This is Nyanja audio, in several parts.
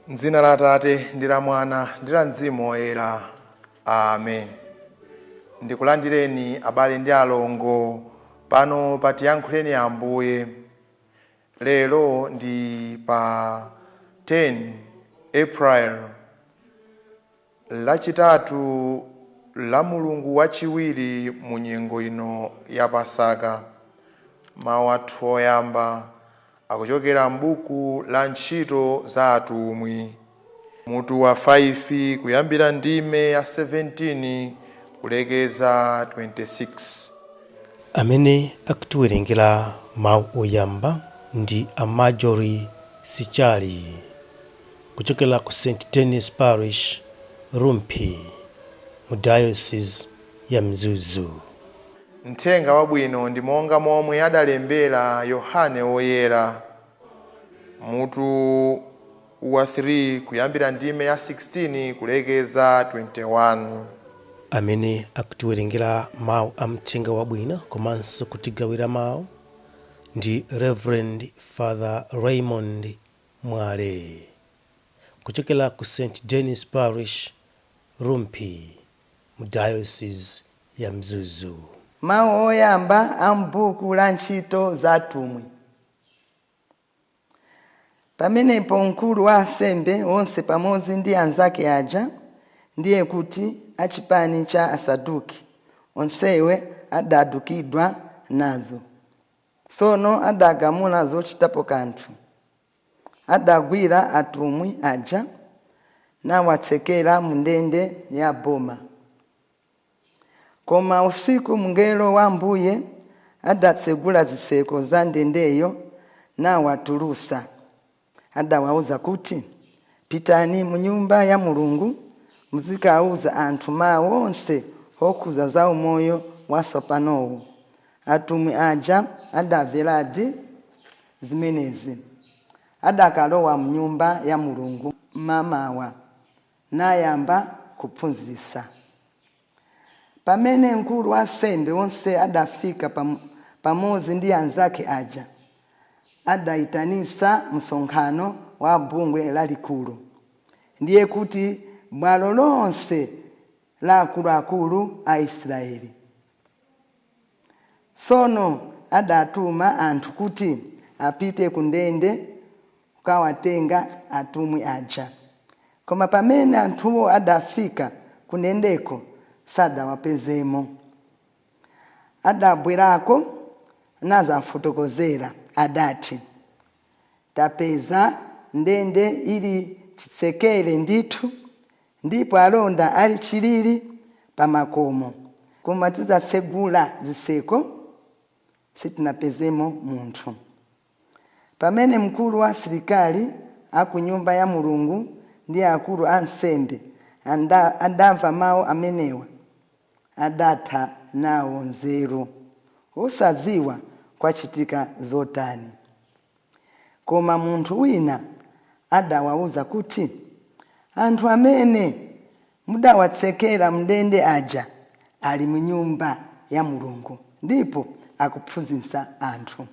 M'dzina la Atate ndi la Mwana ndi la Mzimu Woyera, amen. Ndikulandireni abale ndi alongo pano pa Tiyankhuleni Ambuye. Lero ndi pa 10 April, Lachitatu la mulungu wachiwiri mu nyengo ino ya Pasaka. Mawu athu oyamba akuchokera m'buku la Ntchito za Atumwi, mutu wa 5, kuyambira ndime ya 17 kulekeza 26. Amene akutiwerengera mawu oyamba ndi a Marjorie Sichali kuchokera ku St Denis Parish, Rumphi, mu Diocese ya Mzuzu. Mthenga Wabwino ndi monga momwe adalembera Yohane Woyera, mutu wa 3, kuyambira ndime ya 16 kulekeza 21. Amene akutiwerengera mawu a Mthenga Wabwino komanso kutigawira mawu ndi Reverend Father Raymond Mwale kuchokera ku St Denis Parish, Rumphi, mu Diocese ya Mzuzu. Mawu oyamba a m'buku la Ntchito za Atumwi. Pamenepo mkulu wa ansembe onse pamodzi ndi anzake aja, ndiye kuti a chipani cha Asaduki, onsewe adadukidwa nazo. Tsono adagamula zochitapo kanthu. Adagwira atumwi aja nawatsekera m'ndende ya boma. Koma usiku mngelo wa Ambuye adatsegula zitseko za ndendeyo nawatulutsa. Adawauza kuti, Pitani m'Nyumba ya Mulungu, muzikauza anthu mau onse okhudza za umoyo watsopanowu. Atumwi aja adamveradi zimenezi. Adakalowa m'Nyumba ya Mulungu mmamawa, nayamba kuphunzitsa. Pamene mkulu wa ansembe onse adafika pamodzi ndi anzake aja, adaitanitsa msonkhano wa Bungwe Lalikulu, ndiye kuti bwalo lonse la akuluakulu a Aisraele. Tsono adatuma anthu kuti apite ku ndende kukawatenga atumwi aja. Koma pamene anthuwo adafika kundendeko, sadawapezemo. Adabwerako nadzafotokozera, adati, Tapeza ndende ili chitsekere ndithu, ndipo alonda ali chilili pamakomo, koma titatsegula zitseko, sitinapezemo munthu. Pamene mkulu wa asilikali a ku Nyumba ya Mulungu ndi akulu a ansembe adamva mau amenewa, adatha nawo nzeru, osadziwa kwachitika zotani. Koma munthu wina adawauza kuti, Anthu amene mudawatsekera m'ndende aja ali m'Nyumba ya Mulungu, ndipo akuphunzitsa anthu.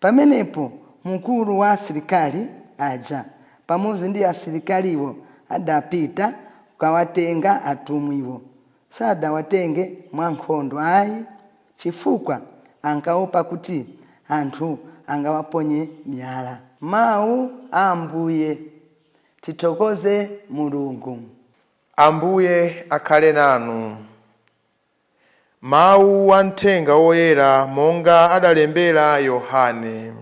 Pamenepo mkulu wa asilikali aja pamodzi ndi asilikaliwo adapita kukawatenga atumwiwo. Sadawatenge mwankhondo ai, chifukwa ankaopa kuti anthu angawaponye miyala. Mau a Ambuye. Tithokoze Mulungu. Ambuye akhale nanu. Mawu a Mthenga Woyera monga adalembera Yohane.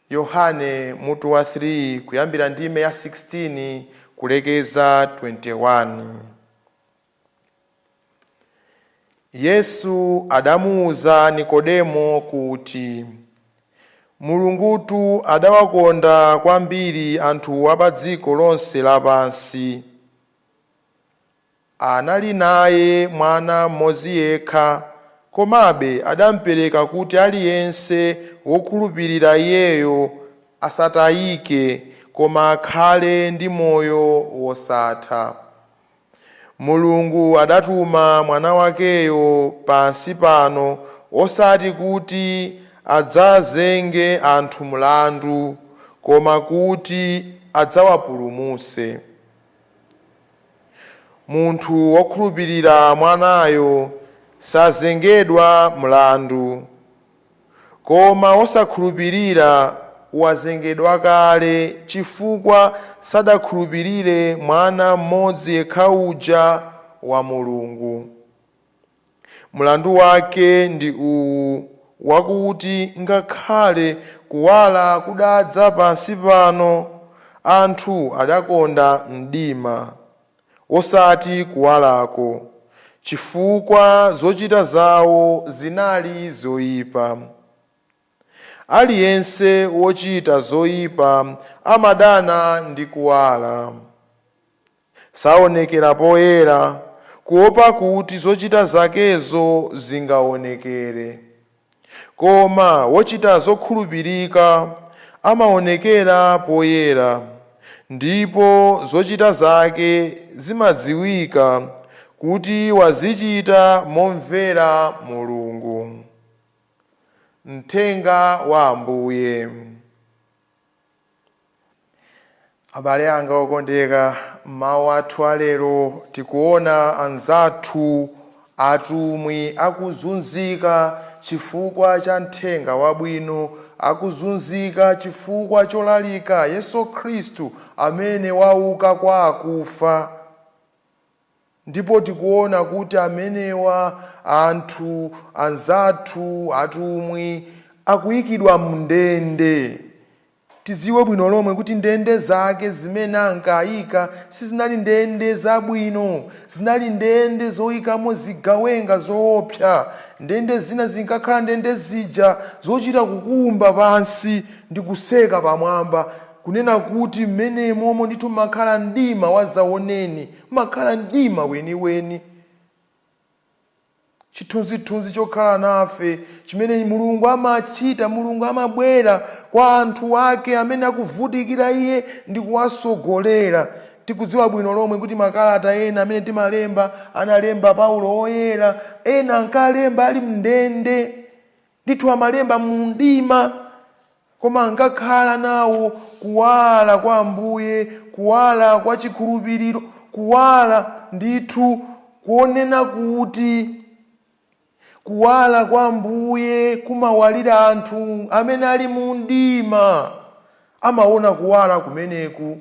Yohane mutu wa 3, kuyambira ndime ya 16 kulekeza 21. Yesu adamuwuza Nikodemo kuti, Mulungutu adawakonda kwambiri anthu a pa dziko lonse lapansi. Anali naye mwana mmodzi yekha, komabe adampereka kuti aliyense wokhulupirira iyeyo asatayike, koma akhale ndi moyo wosatha. Mulungu adatuma mwana wakeyo pansi pano osati kuti adzazenge anthu mlandu, koma kuti adzawapulumutse. Munthu wokhulupirira mwanayo sazengedwa mlandu, koma wosakhulupirira wazengedwa kale, chifukwa sadakhulupirire mwana mmodzi yekha uja wa Mulungu. Mlandu wake ndi uwu wakuti ngakhale kuwala kudadza pansi pano, anthu adakonda mdima osati kuwalako, chifukwa zochita zawo zinali zoyipa. Aliyense wochita zoyipa amadana ndi kuwala, saonekera poyera, kuopa kuti zochita zakezo zingaonekere. Koma wochita zokhulupirika amaonekera poyera, ndipo zochita zake zimadziwika kuti wazichita momvera Mulungu. Mthenga wa Ambuye. Abale anga okondeka, mawu athu alero tikuona anzathu atumwi akuzunzika chifukwa cha mthenga wabwino, akuzunzika chifukwa cholalika Yesu Khristu amene wauka kwa akufa. Ndipo tikuona kuti amenewa anthu anzathu atumwi akuyikidwa mndende. Tiziwe bwino lomwe kuti ndende zake zimene ankayika sizinali ndende zabwino, zinali ndende zoyikamo zigawenga zoopsa. Ndende zina zinkakhala ndende zija zochita kukumba pansi ndi kuseka pamwamba, kunena kuti mmenemomo ndithu makhala mdima wazaoneni, makhala mdima weniweni. Chithunzithunzi chokhala nafe chimene Mulungu amachita, Mulungu amabwera kwa anthu ake amene akuvutikira iye ndi kuwasogolera. Tikudziwa bwino lomwe kuti makalata ena amene timalemba analemba Paulo woyera, ena ankalemba ali mndende, ndithu amalemba mu mdima, koma ankakhala nawo kuwala kwa Ambuye, kuwala kwa chikhulupiriro, kuwala ndithu kuonena kuti kuwala kwa Ambuye kumawalira anthu amene ali mu mdima, amaona kuwala kumeneku.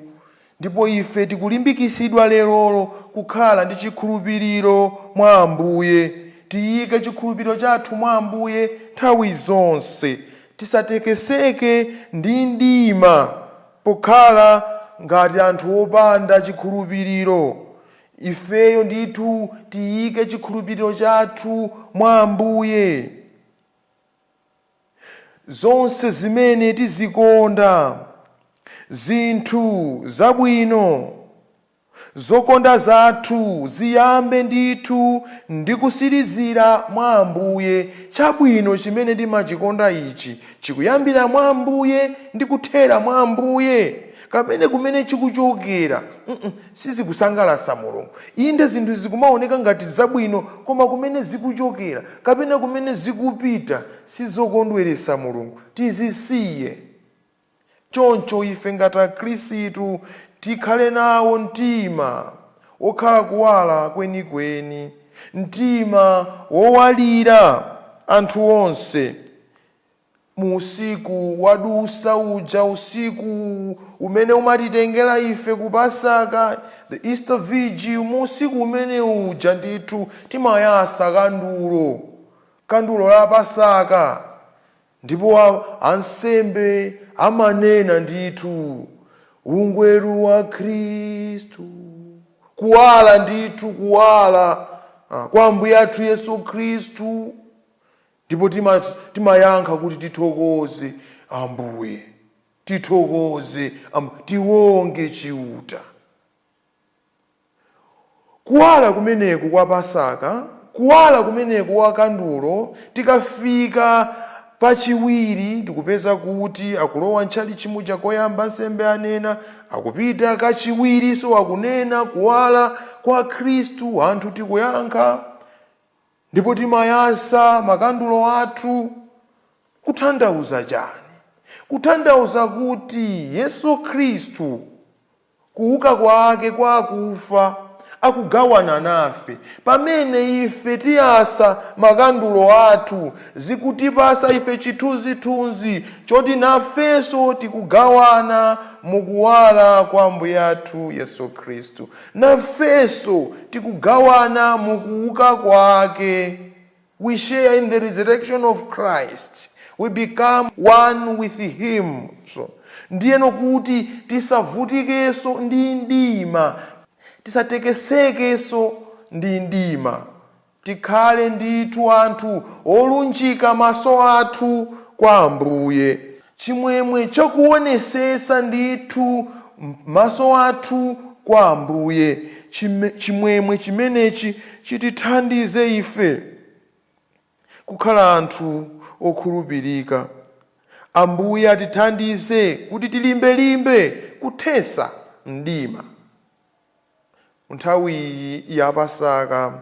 Ndipo ife tikulimbikitsidwa lerolo kukhala ndi chikhulupiriro mwa Ambuye. Tiyike chikhulupiriro chathu mwa Ambuye nthawi zonse, tisatekeseke ndi mdima pokhala ngati anthu opanda chikhulupiriro. Ifeyo ndithu tiyike chikhulupiriro chathu mwa Ambuye. Zonse zimene tizikonda, zinthu zabwino, zokonda zathu ziyambe ndithu ndi kusirizira mwa Ambuye. Chabwino chimene timachikonda ichi chikuyambira mwa Ambuye ndi kuthera mwa Ambuye. Kamene kumene chikuchokera sizikusangalatsa Mulungu. Inde zinthu zikumaoneka ngati zabwino, koma kumene zikuchokera kapena kumene zikupita sizokondweretsa Mulungu, tizisiye. Choncho ife ngati Akhristu tikhale nawo mtima wokhala kuwala kwenikweni, mtima wowalira anthu onse. Mu usiku wadusa uja, usiku umene umatitengera ife ku Pasaka, the Easter Vigil, mu usiku umene uja ndithu timayasa kandulo, kandulo la Pasaka. Ndipo ansembe amanena ndithu, Ungweru wa Khristu, kuwala ndithu, kuwala kwa Ambuye athu Yesu Khristu. Ndipo timayankha kuti tithokoze Ambuye, tithokoze, tiwonge Chiuta. Kuwala kumeneku kwa Pasaka, kuwala kumeneku kwa kandulo, tikafika pachiwiri ndikupeza kuti akulowa ntchalichi muja koyamba nsembe anena, akupita kachiwiri so akunena kuwala kwa Khristu, anthu tikuyankha ndipo timayasa makandulo athu. Kutanthauza chani? Kutanthauza kuti Yesu Khristu kuuka kwake kwa akufa akugawana nafe. Pamene ife tiyasa makandulo athu, zikutipasa ife chithunzithunzi choti nafenso tikugawana mukuwala kwa Ambuye athu Yesu Khristu, nafenso tikugawana mukuuka kwake. We share in the resurrection of Christ, we become one with him. So ndiyeno kuti tisavutikenso ndi mdima, tisatekesekenso ndi mdima, tikhale ndithu anthu olunjika maso athu kwa Ambuye. Chimwemwe chakuonesesa ndithu maso athu kwa Ambuye, chimwemwe chimenechi chitithandize ife kukhala anthu okhulupirika. Ambuye atithandize kuti tilimbelimbe kuthesa mdima nthawi iyi ya Pasaka,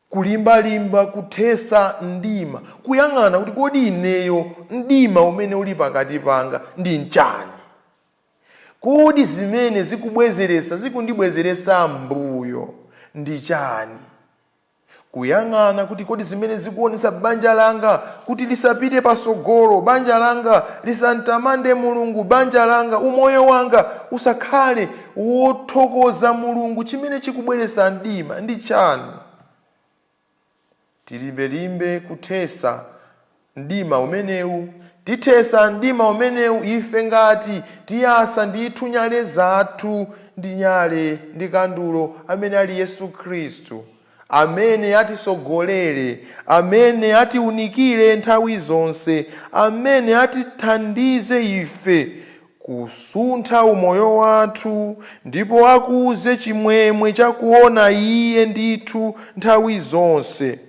kulimbalimba kuthesa mdima, kuyang'ana kuti kodi ineyo mdima umene uli pakati panga ndi nchani? Kodi zimene zikubwezeresa, zikundibwezeresa mbuyo ndi chani? Kuyang'ana kuti kodi zimene zikuonesa banja langa kuti lisapite pasogolo, banja langa lisantamande Mulungu, banja langa, umoyo wanga usakhale wothokoza Mulungu, chimene chikubweresa mdima ndi chani? Tilimbelimbe kuthesa mdima umenewu. Tithesa mdima umenewu ife ngati tiyasa ndithu nyale zathu ndi nyale ndi kandulo amene ali Yesu Khristu, amene atisogolere, amene atiunikire nthawi zonse, amene atithandize ife kusuntha umoyo wathu, ndipo akuze chimwemwe chakuona iye ndithu nthawi zonse.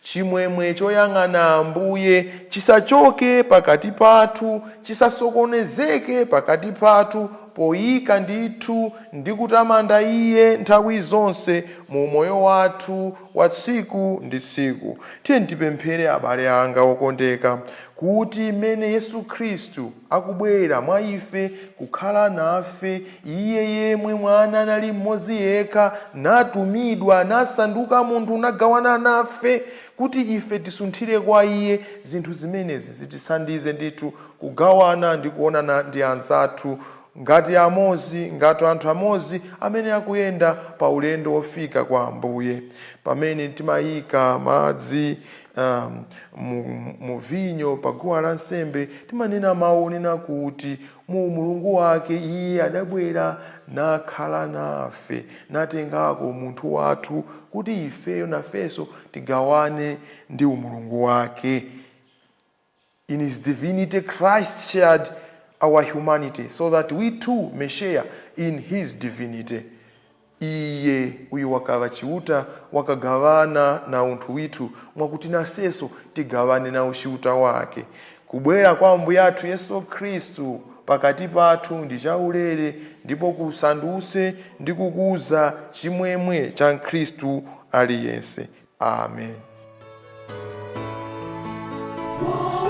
Chimwemwe choyang'ana Ambuye chisachoke pakati pathu, chisasokonezeke pakati pathu, poyika ndithu ndi kutamanda iye nthawi zonse mu moyo wathu wa tsiku ndi tsiku. Tiye tipemphere, abale anga okondeka, kuti mmene Yesu Khristu akubwera mwa ife kukhala nafe, iye yemwe mwana anali mmodzi yekha, natumidwa, nasanduka munthu, nagawana nafe, kuti ife tisunthire kwa iye. Zinthu zimenezi zitithandize ndithu kugawana ndi kuonana ndi anzathu ngati amozi, ngati anthu amozi amene akuyenda pa ulendo wofika kwa Ambuye. Pamene timayika madzi mu vinyo pa guwa lansembe, timanena mawu onena kuti mu Mulungu wake iye adabwera nakhala nafe, natengako munthu wathu, kuti ifeyo nafenso tigawane ndi umulungu wake. In his divinity Christ shared our humanity so that we too may share in his divinity. Iye uyu wakava Chiuta wakagavana na unthu withu, mwakuti nasenso tigavane na uchiuta wake. Kubwera kwa Ambuye athu Yesu Khristu pakati pathu ndi chaulere, ndipo kusanduse ndi kukuza chimwemwe cha Mkhristu aliyense. Amen. Whoa.